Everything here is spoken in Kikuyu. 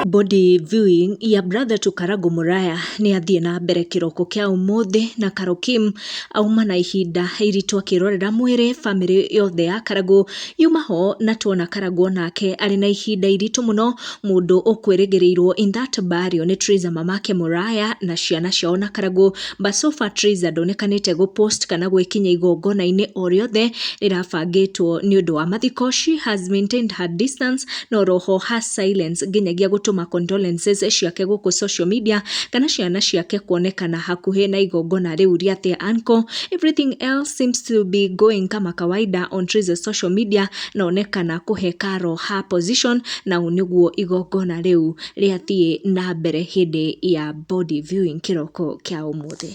Body viewing ya brother to Karago Muraya nĩ athiĩ na mbere kĩroko kĩa ũmũthĩ na Carol Kim auma na ihinda iritũ akĩrorera mwĩrĩ famĩlĩ yothe ya Karago yuma ho na tuona Karago nake arĩ na ihinda iritũ mũno mũndũ ũkwĩrĩgĩrĩirwo in that burial nĩ Triza mamake Muraya na ciana ciao na Karago, but so far Triza ndonekanĩte gũ post kana gwĩkinyia igongona-inĩ o rĩothe rĩrabangĩtwo nĩ ũndũ wa mathiko. She has maintained her distance no roho her silence nginyagia gũtũma condolences ciake gũkũ social media kana ciana ciake kuonekana hakuhĩ na igongona rĩu rĩa their uncle. Everything else seems to be going kama kawaida on Triza's social media na onekana kũhe Carol her position na ũũ nĩguo igongona rĩu rĩathiĩ na mbere hĩndĩ ya body viewing kĩroko kĩa ũmũthĩ.